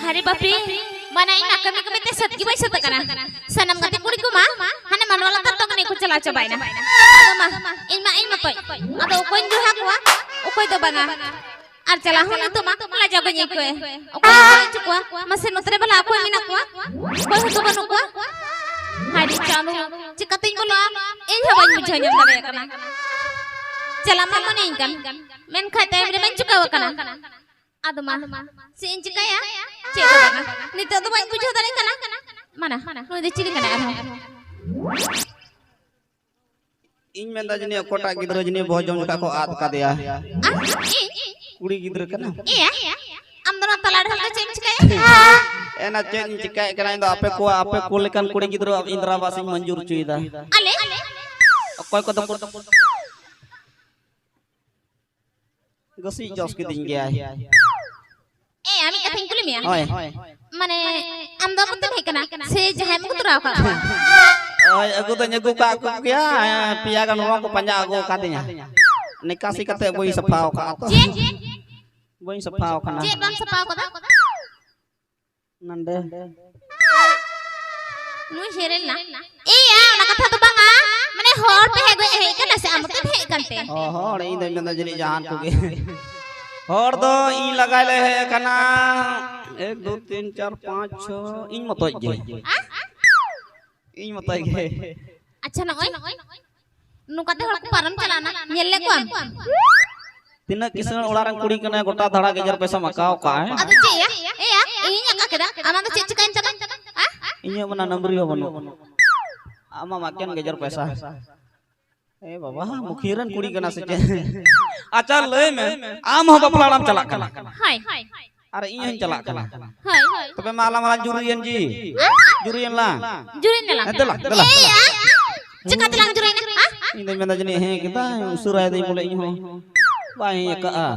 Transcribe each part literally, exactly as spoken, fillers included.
ᱟᱨᱮ ᱵᱟᱯᱨᱮ, ᱢᱟᱱᱮ ᱤᱧ ᱢᱟ ᱠᱟᱹᱢᱤ ᱠᱟᱹᱢᱤ ᱛᱮ ᱥᱟᱹᱛ ᱜᱮ ᱵᱟᱹᱧ ᱥᱟᱹᱛ ᱟᱠᱟᱱᱟ᱾ ᱥᱟᱱᱟᱢ ᱜᱟᱛᱮ ᱠᱩᱲᱤ ᱠᱚᱢᱟ ᱦᱟᱱᱮ ᱢᱟᱱᱣᱟ ᱞᱟᱛᱟᱨ ᱛᱚ ᱠᱟᱹᱱᱟᱹᱧ ᱠᱚ ᱪᱟᱞᱟᱣ ᱪᱟᱵᱟᱭᱮᱱᱟ᱾ ᱟᱫᱚ ᱢᱟ, ᱤᱧ ᱢᱟ, ᱤᱧ ᱢᱚᱛᱚᱡ᱾ ᱟᱫᱚ ᱚᱠᱚᱭᱤᱧ ᱡᱚᱦᱟ ᱠᱚᱣᱟ, ᱚᱠᱚᱭ ᱫᱚ ᱵᱟᱝᱟ᱾ ᱟᱨ ᱪᱟᱞᱟᱣ ᱦᱚᱸ ᱱᱤᱛᱚᱜ ᱢᱟ ᱞᱟᱡᱟᱣ ᱜᱮᱧ ᱟᱹᱭᱠᱟᱹᱣᱮᱫ᱾ ᱚᱠᱚᱭ ᱦᱚᱸ ᱵᱟᱹᱱᱩᱜ ᱠᱚᱣᱟ᱾ ᱢᱟᱥᱮ ᱱᱚᱛᱮ ᱨᱮ ᱵᱟᱞᱟ ᱚᱠᱚᱭ ᱢᱮᱱᱟᱜ ᱠᱚᱣᱟ? ᱚᱠᱚᱭ ᱦᱚᱸᱛᱚ ᱵᱟᱹᱱᱩᱜ ᱠᱚᱣᱟ᱾ ᱦᱟᱭ ᱨᱮ ᱪᱟᱸᱫᱚ, ᱪᱤᱠᱟᱹᱛᱤᱧ ᱵᱚᱞᱚᱜᱼᱟ? ᱤᱧ ᱦᱚᱸ ᱵᱟᱹᱧ ᱵᱩᱡᱷᱟᱹᱣ ᱧᱟᱢ ᱫᱟᱲᱮᱭᱟᱜ ᱠᱟᱱᱟ᱾ ᱪᱟᱞᱟᱜ ᱢᱟ ᱢᱚᱱᱮᱭᱤᱧ ᱠᱟᱱ, ᱢᱮᱱᱠᱷᱟᱱ ᱛᱟᱭᱚᱢ ᱨᱮ ᱵᱟᱹᱧ ᱪᱩᱠᱟᱹᱣ ᱟᱠᱟᱱᱟ᱾ ᱟᱫᱚ ᱢᱟ, ᱪᱮᱫ ᱤᱧ ᱪᱤᱠᱟᱹᱭᱟ? ᱪᱮᱫ ᱦᱚᱸ ᱵᱟᱝᱟ᱾ ᱱᱤᱛᱚᱜ ᱫᱚ ᱵᱟᱹᱧ ᱵᱩᱡᱷᱟᱹᱣ ᱫᱟᱲᱮᱭᱟᱜ ᱠᱟᱱᱟ᱾ ᱢᱟᱱᱟ, ᱱᱩᱭ ᱫᱚ ᱪᱤᱞᱤ ᱠᱟᱱᱟᱭ ᱟᱨᱦᱚᱸ? ᱤᱧ ᱢᱮᱱᱫᱟ ᱡᱟᱹᱱᱤᱡ ᱚᱠᱚᱭᱴᱟᱜ ᱜᱤᱫᱽᱨᱟᱹ ᱡᱟᱹᱱᱤᱡ ᱵᱚᱦᱚᱜ ᱡᱚᱢ ᱡᱚᱠᱷᱟᱡ ᱠᱚ ᱟᱫ ᱠᱟᱫᱮᱭᱟ᱾ ᱟᱢ? ᱤᱧ? ᱠᱩᱲᱤ ᱜᱤᱫᱽᱨᱟᱹ ᱠᱟᱱᱟᱢ? ᱮᱭᱟ? ᱟᱢ ᱫᱚ ᱱᱚᱣᱟ ᱛᱟᱞᱟ ᱨᱮ ᱫᱚ ᱪᱮᱫ ᱮᱢ ᱪᱤᱠᱟᱹᱭᱟ? ᱮᱱᱟ ᱪᱮᱫ ᱤᱧ ᱪᱤᱠᱟᱹᱭᱮᱫ ᱠᱟᱱᱟ? ᱤᱧ ᱫᱚ ᱟᱯᱮ ᱠᱚ, ᱟᱯᱮ ᱠᱚ ᱞᱮᱠᱟᱱ ᱠᱩᱲᱤ ᱜᱤᱫᱽᱨᱟᱹ ᱤᱱᱫᱨᱟ ᱟᱵᱟᱥ ᱤᱧ ᱢᱚᱧᱡᱩᱨ ᱦᱚᱪᱚᱭᱮᱫᱟ᱾ ᱟᱞᱮ? ᱚᱠᱚᱭ ᱠᱚᱫᱚ ᱠᱚ ᱜᱟᱹᱥᱤ ᱡᱚᱥ ᱠᱤᱫᱤᱧ ᱜᱮᱭᱟᱭ᱾ ᱮ, ᱟᱢ ᱢᱤᱫ ᱠᱟᱛᱷᱟᱧ ᱠᱩᱞᱤ ᱢᱮᱭᱟ? ᱦᱳᱭ᱾ ᱢᱟᱱᱮ, ᱟᱢ ᱫᱚ ᱟᱹᱜᱩ ᱛᱮᱢ ᱦᱮᱡ ᱠᱟᱱᱟ? ᱥᱮ ᱡᱟᱦᱟᱸᱭ ᱮᱢ ᱟᱹᱜᱩ ᱛᱚᱨᱟ ᱟᱠᱟᱫ ᱠᱚᱣᱟ? ᱦᱳᱭ, ᱟᱹᱜᱩ ᱫᱚᱧ ᱟᱹᱜᱩ ᱠᱟᱜ ᱠᱚ ᱜᱮᱭᱟ, ᱯᱮᱭᱟ ᱜᱟᱱ ᱦᱚᱲ ᱠᱚ ᱯᱟᱸᱡᱟ ᱟᱹᱜᱩ ᱟᱠᱟᱫᱤᱧᱟ᱾ ᱱᱤᱠᱟᱥᱤ ᱠᱟᱛᱮ ᱵᱟᱹᱧ ᱥᱟᱯᱷᱟ ᱟᱠᱟᱫᱼᱟ ᱛᱚ᱾ ᱪᱮᱫ? ᱵᱟᱹᱧ ᱥᱟᱯᱷᱟ ᱟᱠᱟᱱᱟ᱾ ᱪᱮᱫ ᱵᱟᱢ ᱥᱟᱯᱷᱟ ᱟᱠᱟᱫᱟ? ᱱᱚᱰᱮ᱾ ᱱᱩᱭ ᱥᱮᱨᱮᱧ ᱱᱟ᱾ ᱮᱭᱟ, ᱚᱱᱟ ᱠᱟᱛᱷᱟ ᱫᱚ ᱵᱟᱝᱟ᱾ ᱢᱟᱱᱮ ᱦᱚᱲ ᱯᱮ ᱦᱮᱡ ᱦᱮᱡ ᱠᱟᱱᱟ ᱥᱮ ᱟᱢ ᱛᱮᱢ ᱦᱮᱡ ᱠᱟᱱ ᱛᱮ? ᱚ, ᱦᱚᱲ, ᱤᱧ ᱫᱚᱧ ᱢᱮᱱᱫᱟ ᱡᱟᱹᱱᱤᱡ ᱡᱟᱦᱟᱱ ᱠᱚᱜᱮ᱾ ᱦᱚᱲ ᱫᱚ ᱤᱧ ᱞᱟᱜᱟᱭ ᱞᱮ ᱦᱮᱡ ᱟᱠᱟᱱᱟ᱾ ᱮᱠ, ᱫᱩ, ᱛᱤᱱ, ᱪᱟᱨ, ᱯᱟᱸᱪ, ᱪᱷᱚ, ᱤᱧ ᱢᱚᱛᱚᱡ ᱜᱮ᱾ ᱟ? ᱤᱧ ᱢᱚᱛᱚᱡ ᱜᱮ᱾ ᱟᱪᱪᱷᱟ, ᱱᱚᱜᱼᱚᱭ ᱱᱚᱝᱠᱟᱛᱮ ᱦᱚᱲ ᱠᱚ ᱯᱟᱨᱚᱢ ᱪᱟᱞᱟᱣᱱᱟ, ᱧᱮᱞ ᱞᱮᱫ ᱠᱚᱣᱟᱢ? ᱛᱤᱱᱟᱹᱜ ᱠᱤᱥᱟᱹᱬ ᱚᱲᱟᱜ ᱨᱮᱱ ᱠᱩᱲᱤ ᱠᱟᱱᱟᱭ, ᱜᱚᱴᱟ ᱫᱷᱟᱲᱟ ᱜᱮᱡᱮᱨ ᱯᱚᱭᱥᱟᱢ ᱟᱸᱠᱟᱣ ᱠᱟᱜᱼᱟ, ᱦᱮᱸ? ᱟᱫᱚ ᱪᱮᱫ ᱭᱟ? ᱮᱭᱟ, ᱤᱧᱤᱧ ᱟᱸᱠᱟ ᱠᱮᱫᱟ, ᱟᱢᱟᱜ ᱫᱚ ᱪᱮᱫ ᱪᱤᱠᱟᱹᱭᱮᱱ ᱛᱟᱢᱟ? ᱟ? ᱤᱧᱟᱹᱜ ᱢᱟ ᱱᱟᱢᱵᱨᱤ ᱦᱚᱸ ᱵᱟᱹᱱᱩᱜ᱾ ᱟᱢᱟᱜ ᱢᱟ ᱮᱠᱮᱱ ᱜᱮᱡᱮᱨ ᱯᱚᱭᱥᱟ᱾ ᱮ ᱵᱟᱵᱟ, ᱢᱩᱠᱷᱤᱭᱟᱹ ᱨᱮᱱ ᱠᱩᱲᱤ ᱠᱟᱱᱟ ᱥᱮ ᱪᱮᱫ? ᱟᱪᱪᱷᱟ, ᱞᱟᱹᱭ ᱢᱮ, ᱟᱢ ᱦᱚᱸ ᱵᱟᱯᱞᱟ ᱚᱲᱟᱜ ᱮᱢ ᱪᱟᱞᱟᱜ ᱠᱟᱱᱟ? ᱦᱳᱭ᱾ ᱟᱨ ᱤᱧ ᱦᱚᱸᱧ ᱪᱟᱞᱟᱜ ᱠᱟᱱᱟ᱾ ᱦᱳᱭ᱾ ᱛᱚᱵᱮ ᱢᱟ ᱟᱞᱟᱝ ᱢᱟᱞᱟᱝ ᱡᱩᱨᱤᱭᱮᱱ ᱡᱤ᱾ ᱦᱮᱸ? ᱡᱩᱨᱤᱭᱮᱱ ᱞᱟᱝ᱾ ᱡᱩᱨᱤᱧ ᱫᱮᱞᱟ᱾ ᱦᱮᱸ, ᱫᱮᱞᱟ, ᱫᱮᱞᱟ, ᱮᱭ, ᱫᱮᱞᱟ᱾ ᱟ? ᱪᱤᱠᱟᱹ ᱛᱮᱞᱟᱝ ᱡᱩᱨᱤᱭᱮᱱᱟ? ᱟ? ᱤᱧ ᱫᱚᱧ ᱢᱮᱱᱫᱟ ᱡᱟᱹᱱᱤᱡ ᱦᱮᱸ ᱠᱮᱫᱟ, ᱩᱥᱟᱹᱨᱟᱭ ᱫᱟᱹᱧ ᱵᱚᱞᱮ ᱤᱧ ᱦᱚᱸ᱾ ᱵᱟᱭ ᱦᱮᱸ ᱟᱠᱟᱜᱼᱟ᱾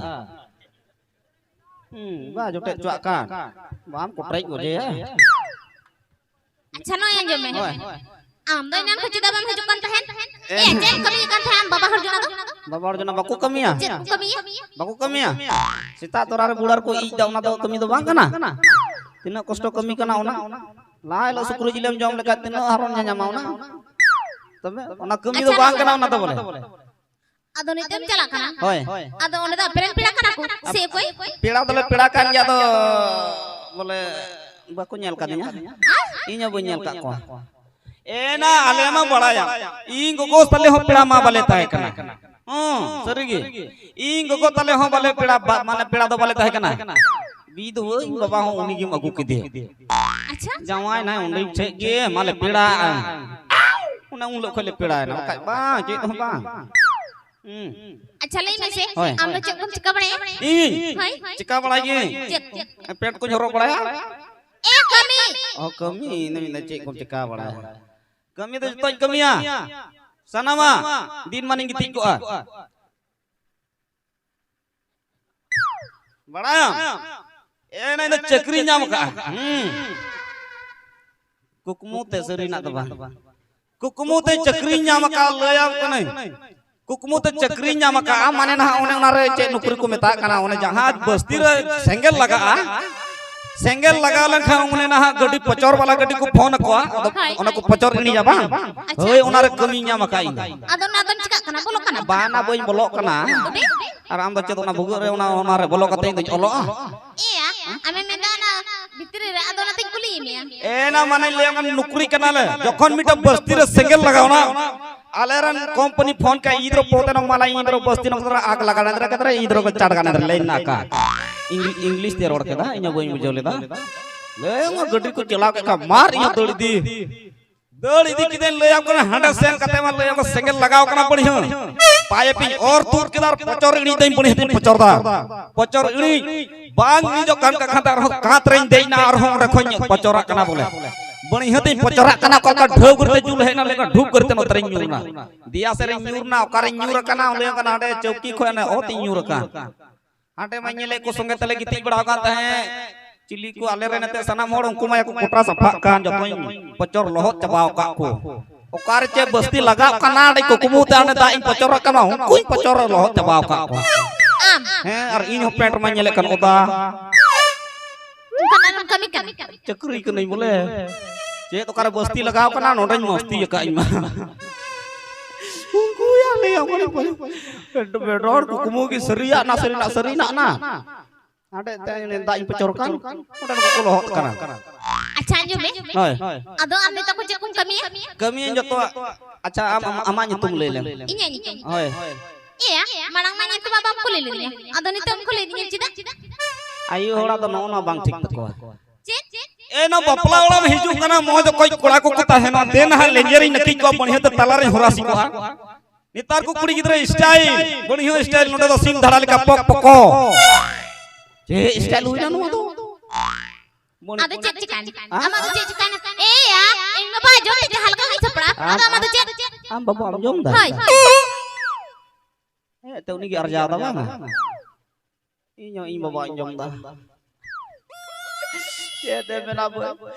ᱦᱩᱸ, ᱵᱟ ᱡᱚᱴᱮᱫ ᱪᱚᱣᱟᱜ ᱠᱟᱱ᱾ ᱵᱟᱢ ᱠᱚᱴᱨᱮᱡ ᱜᱚᱡᱮᱭᱟ᱾ ᱟᱪᱪᱷᱟ, ᱱᱚᱜᱼᱚᱭ ᱟᱸᱡᱚᱢ ᱢᱮ᱾ ᱦᱳᱭ᱾ ᱟᱢ ᱫᱚ ᱮᱱᱟᱱ ᱠᱷᱚᱱ ᱪᱮᱫᱟᱜ ᱵᱟᱢ ᱦᱤᱡᱩᱜ ᱠᱟᱱ ᱛᱟᱦᱮᱸᱫ? ᱮ, ᱮ᱾ ᱪᱮᱫ ᱮᱢ ᱠᱟᱹᱢᱤᱭᱮᱫ ᱠᱟᱱ ᱛᱟᱦᱮᱸᱫ ᱟᱢ ᱵᱟᱵᱟ ᱦᱚᱲ ᱡᱚᱱᱟ ᱫᱚ? ᱵᱟᱵᱟ ᱦᱚᱲ ᱡᱚᱱᱟ ᱵᱟᱠᱚ ᱠᱟᱹᱢᱤᱭᱟ? ᱪᱮᱫ ᱠᱚ ᱠᱟᱹᱢᱤᱭᱟ? ᱵᱟᱠᱚ ᱠᱟᱹᱢᱤᱭᱟ? ᱥᱮᱛᱟᱜ ᱛᱚᱨᱟ ᱨᱮ ᱵᱩᱲᱟᱨ ᱠᱚ ᱤᱡ ᱫᱟ, ᱚᱱᱟ ᱫᱚ ᱠᱟᱹᱢᱤ ᱫᱚ ᱵᱟᱝ ᱠᱟᱱᱟ? ᱛᱤᱱᱟᱹᱜ ᱠᱚᱥᱴᱚ ᱠᱟᱹᱢᱤ ᱠᱟᱱᱟ ᱚᱱᱟ᱾ ᱞᱟᱦᱟ ᱦᱤᱞᱳᱜ ᱥᱩᱠᱨᱤ ᱡᱤᱞᱮᱢ ᱡᱚᱢ ᱞᱮᱠᱷᱟᱡ ᱛᱤᱱᱟᱹᱜ ᱦᱟᱨᱚᱱ ᱧᱟᱧᱟᱢᱟ ᱚᱱᱟ᱾ ᱛᱚᱵᱮ ᱚᱱᱟ ᱠᱟᱹᱢᱤ ᱫᱚ ᱟᱪᱪᱷᱟ, ᱵᱟᱝ ᱠᱟᱱᱟ ᱚᱱᱟ ᱫᱚ ᱵᱚᱞᱮ᱾ ᱟᱫᱚ ᱱᱤᱛᱮᱢ ᱪᱟᱞᱟᱜ ᱠᱟᱱᱟ? ᱦᱳᱭ᱾ ᱟᱫᱚ ᱚᱸᱰᱮ ᱫᱚ ᱟᱯᱮᱨᱮᱱ ᱯᱮᱲᱟ ᱠᱟᱱᱟ ᱠᱚ ᱥᱮ ᱚᱠᱚᱭ? ᱯᱮᱲᱟ ᱫᱚᱞᱮ ᱯᱮᱲᱟ ᱠᱟᱱ ᱜᱮᱭᱟ, ᱟᱫᱚ ᱵᱚᱞᱮ ᱵᱟᱠᱚ ᱧᱮᱞ ᱠᱟᱫᱤᱧᱟ᱾ ᱤᱧ ᱦᱚᱸ ᱵᱟᱹᱧ ᱧᱮᱞ ᱠᱟᱫ ᱠᱚᱣᱟ᱾ ᱮᱱᱟ ᱟᱞᱮ ᱢᱟ ᱵᱟᱲᱟᱭᱟ, ᱤᱧ ᱜᱚᱜᱚ ᱛᱟᱞᱮ ᱦᱚᱸ ᱯᱮᱲᱟ ᱢᱟ ᱵᱟᱞᱮ ᱛᱟᱦᱮᱸ ᱠᱟᱱᱟ᱾ ᱦᱚᱸ, ᱥᱟᱹᱨᱤᱜᱮ᱾ ᱤᱧ ᱜᱚᱜᱚ ᱛᱟᱞᱮ ᱦᱚᱸ ᱵᱟᱞᱮ ᱯᱮᱲᱟ, ᱵᱟ-, ᱢᱟᱱᱮ ᱯᱮᱲᱟ ᱫᱚ ᱵᱟᱞᱮ ᱛᱟᱦᱮᱸ ᱠᱟᱱᱟ᱾ ᱵᱤᱫᱩ ᱤᱧ ᱵᱟᱵᱟ ᱦᱚᱸ ᱩᱱᱤ ᱜᱮᱢ ᱟᱹᱜᱩ ᱠᱮᱫᱮᱭᱟ᱾ ᱟᱪᱪᱷᱟ᱾ ᱡᱟᱶᱟᱭ ᱱᱟᱭ ᱚᱸᱰᱮ ᱴᱷᱮᱡ ᱜᱮ, ᱢᱟ ᱞᱮ ᱯᱮᱲᱟᱜᱼᱟ᱾ ᱚᱱᱮ ᱩᱱ ᱦᱤᱞᱳᱜ ᱠᱷᱚᱡ ᱞᱮ ᱯᱮᱲᱟᱭᱮᱱᱟ, ᱵᱟᱠᱷᱟᱡ ᱵᱟᱝ, ᱪᱮᱫ ᱦᱚᱸ ᱵᱟᱝ᱾ ᱦᱩᱸ᱾ ᱟᱪᱪᱷᱟ, ᱞᱟᱹᱭ ᱢᱮᱥᱮ, ᱦᱳᱭ᱾ ᱟᱢ ᱫᱚ ᱪᱮᱫ ᱠᱚᱢ ᱪᱤᱠᱟ ᱵᱟᱲᱟᱭᱟ? ᱤᱧ? ᱦᱳᱭ᱾ ᱪᱤᱠᱟ ᱵᱟᱲᱟᱭ ᱜᱤᱭᱟᱹᱧ? ᱪᱮᱫ? ᱯᱮᱱᱴ ᱠᱚᱧ ᱦᱚᱨᱚᱜ ᱵᱟᱲᱟᱭᱟ᱾ ᱮ, ᱠᱟᱹᱢᱤ᱾ ᱚ, ᱠᱟᱹᱢᱤ, ᱤᱱᱟᱹ, ᱤᱱᱟᱹ ᱪᱮᱫ ᱠᱚᱢ ᱪᱤᱠᱟ ᱵᱟᱲᱟᱭᱟ? ᱠᱟᱹᱢᱤ ᱫᱚ ᱡᱚᱛᱚᱧ ᱠᱟᱹᱢᱤᱭᱟ᱾ ᱥᱟᱱᱟᱢᱟᱜ ᱫᱤᱱ ᱢᱟᱱᱤᱧ ᱜᱤᱛᱤᱡ ᱠᱚᱜᱼᱟ᱾ ᱵᱟᱲᱟᱭᱟᱢ? ᱮᱱᱟ ᱤᱧ ᱫᱚ ᱪᱟᱹᱠᱨᱤᱧ ᱧᱟᱢ ᱟᱠᱟᱫᱼᱟ᱾ ᱦᱩᱸ᱾ ᱠᱩᱠᱢᱩ ᱛᱮ, ᱥᱟᱹᱨᱤᱱᱟᱜ ᱫᱚ ᱵᱟᱝ᱾ ᱠᱩᱠᱢᱩ ᱛᱮ ᱪᱟᱹᱠᱨᱤᱧ ᱧᱟᱢ ᱟᱠᱟᱫᱼᱟ, ᱞᱟᱹᱭᱟᱢ ᱠᱟᱹᱱᱟᱹᱧ᱾ ᱠᱩᱠᱢᱩ ᱛᱮ ᱪᱟᱹᱠᱨᱤᱧ ᱧᱟᱢ ᱟᱠᱟᱫᱼᱟ, ᱢᱟᱱᱮ ᱱᱟᱦᱟᱜ ᱚᱱᱮ ᱚᱱᱟᱨᱮ ᱪᱮᱫ ᱱᱚᱠᱨᱤ ᱠᱚ ᱢᱮᱛᱟᱜ ᱠᱟᱱᱟ, ᱚᱱᱮ ᱡᱟᱦᱟᱸ ᱵᱟᱥᱛᱤ ᱨᱮ ᱥᱮᱸᱜᱮᱞ ᱞᱟᱜᱟᱜᱼᱟ, ᱥᱮᱸᱜᱮᱞ ᱞᱟᱜᱟᱣ ᱞᱮᱱᱠᱷᱟᱱ ᱚᱱᱮ ᱱᱟᱦᱟᱜ ᱜᱟᱹᱰᱤ ᱯᱚᱪᱚᱨ ᱵᱟᱞᱟ ᱜᱟᱹᱰᱤ ᱠᱚ ᱯᱷᱳᱱ ᱟᱠᱚᱣᱟ, ᱟᱫᱚ ᱦᱳᱭ, ᱚᱱᱟ ᱠᱚ ᱯᱚᱪᱚᱨ ᱤᱲᱤᱡᱟ ᱵᱟᱝ? ᱟᱪᱪᱷᱟ᱾ ᱦᱳᱭ, ᱚᱱᱟᱨᱮ ᱠᱟᱹᱢᱤᱧ ᱧᱟᱢ ᱟᱠᱟᱫ ᱤᱧ ᱫᱚ᱾ ᱟᱫᱚ ᱚᱱᱟ ᱫᱚᱢ ᱪᱤᱠᱟᱜ ᱠᱟᱱᱟ? ᱵᱚᱞᱚᱜ ᱠᱟᱱᱟ? ᱵᱟᱝ, ᱚᱱᱟ ᱵᱟᱹᱧ ᱵᱚᱞᱚᱜ ᱠᱟᱱᱟ᱾ ᱛᱚᱵᱮ? ᱟᱨ ᱟᱢ ᱫᱚ ᱪᱮᱫ ᱚᱱᱟ ᱵᱷᱩᱜᱟᱹᱜ ᱨᱮ ᱚᱱᱟ, ᱚᱱᱟᱨᱮ ᱵᱚᱞᱚ ᱠᱟᱛᱮ ᱤᱧ ᱫᱚᱧ ᱚᱞᱚᱜᱼᱟ? ᱮᱭᱟ, ᱟᱢᱮᱢ ᱢᱮᱱᱫᱟ ᱚᱱᱟ ᱵᱷᱤᱛᱨᱤ ᱨᱮ, ᱟᱫᱚ ᱚᱱᱟᱛᱮᱧ ᱠᱩᱞᱤᱭᱮᱫ ᱢᱮᱭᱟ᱾ ᱮᱱᱟ ᱢᱟᱱᱮ ᱞᱟᱹᱭᱟᱢ ᱠᱟᱱᱟ ᱱᱚᱠᱨᱤ ᱠᱟᱱᱟᱞᱮ᱾ ᱡᱚᱠᱷᱚᱱ ᱢᱤᱫᱴᱟᱝ ᱵᱟᱥᱛᱤ ᱨᱮ ᱥᱮᱸᱜᱮᱞ ᱞᱟᱜᱟᱣᱱᱟ, ᱟᱞᱮᱨᱮᱱ ᱠᱳᱢᱯᱟᱱᱤ ᱯᱷᱳᱱ ᱠᱟᱜ, ᱤᱧ ᱫᱚ ᱯᱚᱛᱮ ᱱᱚᱝ ᱢᱟᱞᱟ, ᱤᱧ ᱫᱚ ᱵᱟᱥᱛᱤ ᱱᱚᱝ ᱟᱜ ᱞᱟᱜᱟ ᱱᱮᱫᱨᱟ ᱠᱮᱫᱨᱟ, ᱤᱧ ᱫᱚ ᱪᱟᱲ ᱜᱟᱱ ᱞᱟᱹᱭ ᱱᱟ ᱠᱟ᱾ ᱤᱝ-, ᱤᱝᱞᱤᱥ ᱛᱮ ᱨᱚᱲ ᱠᱮᱫᱟ, ᱤᱧ ᱦᱚᱸ ᱵᱟᱹᱧ ᱵᱩᱡᱷᱟᱹᱣ ᱞᱮᱫᱟ᱾ ᱞᱟᱹᱭ ᱢᱟ ᱜᱟᱹᱰᱤ ᱠᱚ ᱪᱟᱞᱟᱣ ᱠᱮᱫ ᱠᱷᱟᱱ ᱢᱟᱨ ᱤᱧ ᱦᱚᱸ ᱫᱟᱹᱲ ᱤᱫᱤ᱾ ᱫᱟᱹᱲ ᱤᱫᱤ ᱠᱮᱫᱟᱹᱧ, ᱞᱟᱹᱭᱟᱢ ᱠᱟᱱᱟ ᱦᱟᱸᱰᱮ ᱥᱮᱱ ᱠᱟᱛᱮ ᱢᱟ ᱞᱟᱹᱭᱟᱢ ᱠᱚ ᱥᱮᱸᱜᱮᱞ ᱞᱟᱜᱟᱣ ᱠᱟᱱᱟ ᱵᱟᱹᱲᱤᱡ ᱦᱚᱸ᱾ ᱯᱟᱭᱮᱯ ᱤᱧ ᱚᱨ ᱛᱩᱫ ᱠᱮᱫᱟ ᱟᱨ ᱯᱚᱪᱚᱨ ᱤᱲᱤᱡ ᱫᱟᱹᱧ ᱵᱟᱹᱲᱤᱡ ᱦᱚᱸᱛᱤᱧ ᱯᱚᱪᱚᱨ ᱫᱟ᱾ ᱯᱚᱪᱚᱨ ᱤᱲᱤᱡ ᱵᱟᱝ ᱤᱲᱤᱡᱚᱜ ᱠᱟᱱ ᱠᱟᱛᱷᱟ ᱛᱮ ᱟᱨᱦᱚᱸ ᱠᱟᱸᱛ ᱨᱮᱧ ᱫᱮᱡ ᱮᱱᱟ ᱟᱨᱦᱚᱸ ᱚᱸᱰᱮ ᱠᱷᱚᱡ ᱯᱚᱪᱚᱨᱟᱜ ᱠᱟᱱᱟ ᱵᱚᱞᱮ᱾ ᱵᱟᱹᱲᱤᱡ ᱦᱚᱸᱛᱤᱧ ᱯᱚᱪᱚᱨᱟᱜ ᱠᱟᱱᱟ, ᱚᱠᱟ ᱞᱮᱠᱟ ᱰᱷᱟᱹᱣ ᱜᱟᱹᱨᱛᱮ ᱡᱩᱞ ᱦᱮᱡ ᱮᱱᱟ, ᱞᱮᱠᱟ ᱰᱷᱩᱯ ᱜᱟᱹᱨᱛᱮ ᱱᱚᱛᱮ ᱨᱤᱧ ᱧᱩᱨ ᱮᱱᱟ᱾ ᱫᱮᱭᱟ ᱥᱮᱫ ᱨᱤᱧ ᱧᱩᱨ ᱮᱱᱟ, ᱚᱠᱟᱨᱤᱧ ᱧᱩᱨ ᱟᱠᱟᱱᱟ, ᱞᱟᱹᱭᱟᱢ ᱠᱟᱱᱟ ᱦᱟᱸᱰᱮ ᱪᱟᱹᱣᱠᱤ ᱠᱷᱚᱡ ᱚᱱᱮ ᱚᱛ ᱤᱧ ᱧᱩᱨ ᱟᱠᱟᱱ᱾ ᱦᱟᱸᱰᱮ ᱢᱟᱧ ᱧᱮᱞᱮᱫ ᱠᱚ ᱥᱚᱸᱜᱮ ᱛᱮᱞᱮ ᱜᱤᱛᱤᱡ ᱵᱟᱲᱟ ᱟᱠᱟᱱ ᱛᱟᱦᱮᱸᱫ᱾ ᱪᱤᱞᱤ ᱠᱚ ᱟᱞᱮ ᱨᱮᱱ ᱮᱱᱛᱮᱫ ᱥᱟᱱᱟᱢ ᱦᱚᱲ ᱩᱱᱠᱩ ᱢᱟ ᱠᱚ ᱠᱚᱴᱨᱟ ᱥᱟᱯᱷᱟᱜ ᱠᱟᱱ, ᱡᱚᱛᱚᱧ ᱯᱚᱪᱚᱨ ᱞᱚᱦᱚᱫ ᱪᱟᱵᱟᱣ ᱟᱠᱟᱫ ᱠᱚ᱾ ᱚᱠᱟᱨᱮ ᱪᱮᱫ ᱵᱟᱹᱥᱛᱤ ᱞᱟᱜᱟᱣ ᱠᱟᱱᱟ, ᱚᱸᱰᱮ ᱠᱩᱠᱢᱩ ᱛᱮ ᱚᱸᱰᱮ ᱫᱟᱜ ᱤᱧ ᱯᱚᱪᱚᱨ ᱟᱠᱟᱱᱟ, ᱩᱱᱠᱩᱧ ᱯᱚᱪᱚᱨ ᱞᱚᱦᱚᱫ ᱪᱟᱵᱟᱣ ᱟᱠᱟᱫ ᱠᱚᱣᱟ᱾ ᱟᱢ? ᱦᱮᱸ, ᱟᱨ ᱤᱧ ᱦᱚᱸ ᱯᱮᱱᱴ ᱢᱟᱧ ᱧᱮᱞᱮᱫ ᱠᱟᱱ ᱚᱫᱟ᱾ ᱚᱱᱠᱟᱱᱟᱜ ᱠᱟᱹᱢᱤ ᱠᱟᱱᱟ᱾ ᱪᱟᱹᱠᱨᱤ ᱠᱟᱹᱱᱟᱹᱧ ᱵᱚᱞᱮ᱾ ᱪᱮᱫ ᱚᱠᱟᱨᱮ ᱵᱟᱹᱥᱛᱤ ᱞᱟᱜᱟᱣ ᱠᱟᱱᱟ, ᱱᱚᱰᱮᱧ ᱢᱟᱹᱥᱛᱤ ᱟᱠᱟᱫ ᱤᱧ ᱢᱟ᱾ ᱩᱱᱠᱩ ᱭᱟ ᱞᱟᱹᱭ ᱟᱠᱚ ᱠᱟᱱᱟ, ᱵᱮᱰᱚᱲ ᱠᱩᱠᱢᱩ ᱜᱮ ᱥᱟᱹᱨᱤᱭᱟᱜ ᱱᱟ, ᱥᱟᱹᱨᱤᱱᱟᱜ ᱥᱟᱹᱨᱤᱱᱟᱜ ᱱᱟ᱾ ᱦᱟᱸᱰᱮ ᱛᱮ ᱫᱟᱜ ᱤᱧ ᱯᱚᱪᱚᱨ ᱠᱟᱱ, ᱚᱸᱰᱮ ᱠᱚ ᱞᱚᱦᱚᱫ ᱠᱟᱱᱟ᱾ ᱟᱪᱪᱷᱟ, ᱟᱸᱡᱚᱢ ᱢᱮ᱾ ᱦᱳᱭ᱾ ᱟᱫᱚ ᱟᱢ ᱱᱤᱛᱚᱜ ᱠᱚ ᱪᱮᱫ ᱠᱚᱢ ᱠᱟᱹᱢᱤᱭᱟ? ᱠᱟᱹᱢᱤᱭᱟᱹᱧ ᱡᱚᱛᱚᱣᱟᱜ᱾ ᱟᱪᱪᱷᱟ, ᱟᱢ, ᱟᱢ, ᱟᱢᱟᱜ ᱧᱩᱛᱩᱢ ᱞᱟᱹᱭ ᱞᱮᱢ᱾ ᱤᱧᱟᱹᱜ ᱧᱩᱛᱩᱢ? ᱦᱳᱭ᱾ ᱮᱭᱟ, ᱢᱟᱲᱟᱝ ᱢᱟ ᱧᱩᱛᱩᱢ ᱢᱟ ᱵᱟᱢ ᱠᱩᱞᱤ ᱞᱤᱫᱤᱧᱟ, ᱟᱫᱚ ᱱᱤᱛᱚᱜ ᱮᱢ ᱠᱩᱞᱤᱭᱮᱫᱤᱧᱟ ᱪᱮᱫᱟᱜ? ᱟᱭᱳ ᱦᱚᱲᱟᱜ ᱫᱚ ᱱᱚᱜᱼᱚ ᱱᱚᱣᱟ ᱵᱟᱝ ᱴᱷᱤᱠ ᱛᱟᱠᱚᱣᱟ᱾ ᱪᱮᱫ? ᱮ, ᱱᱚᱣᱟ ᱵᱟᱯᱞᱟ ᱚᱲᱟᱜ ᱮᱢ ᱦᱤᱡᱩᱜ ᱠᱟᱱᱟ, ᱢᱚᱡᱽ ᱚᱠᱚᱭ ᱠᱚᱲᱟ ᱠᱚᱠᱚ ᱛᱟᱦᱮᱱᱟ, ᱫᱮ ᱱᱟᱦᱟᱜ ᱞᱮᱸᱡᱮᱨᱤᱧ ᱱᱟᱹᱠᱤᱡ ᱠᱚᱣᱟ, ᱵᱟᱹᱲᱦᱤᱭᱟᱹ ᱛᱮ ᱛᱟᱞᱟᱨᱮᱧ ᱦᱚᱨᱟᱥ ᱠᱚᱣᱟ᱾ ᱱᱮᱛᱟᱨ ᱠᱚ ᱠᱩᱲᱤ ᱜᱤᱫᱽᱨᱟᱹ style, ᱵᱟᱹᱲᱦᱤᱭᱟᱹ style, ᱱᱚᱰᱮ ᱫᱚ ᱥᱤᱢ ᱫᱷᱟᱲᱟ ᱞᱮᱠᱟ ᱯᱚᱠ ᱯᱚᱠᱚ᱾ ᱪᱮᱫ style ᱦᱩᱭᱱᱟ ᱱᱚᱣᱟ ᱫᱚ? ᱟᱫᱚ ᱪᱮᱫ ᱪᱤᱠᱟᱹᱭᱮᱱᱟ? ᱦᱮᱸ? ᱟᱢᱟᱜ ᱫᱚ ᱪᱮᱫ ᱪᱤᱠᱟᱹᱭᱮᱱᱟ? ᱮᱭᱟ, ᱤᱧ ᱢᱟ ᱵᱟᱭ ᱡᱚᱢ ᱛᱮᱜᱮ ᱦᱟᱞᱠᱟ ᱜᱤᱧ ᱥᱟᱯᱲᱟᱣ᱾ ᱟᱫᱚ ᱟᱢᱟᱜ ᱫᱚ ᱪᱮᱫ? ᱟᱢ ᱵᱟᱵᱩ ᱟᱢ ᱡᱚᱢ ᱫᱟ? ᱦᱳᱭ᱾ ᱦᱮᱸ, ᱛᱚ ᱩᱱᱤ ᱜᱮ ᱟᱨᱡᱟᱣ ᱫᱟ ᱵᱟᱝ? ᱤᱧ ᱦᱚᱸ ᱤᱧ ᱵᱟᱵᱟ ᱟᱸᱡᱚᱢ ᱫᱟ᱾ ᱪᱮᱫ ᱮ ᱢᱮᱱᱟ ᱵᱚᱭ?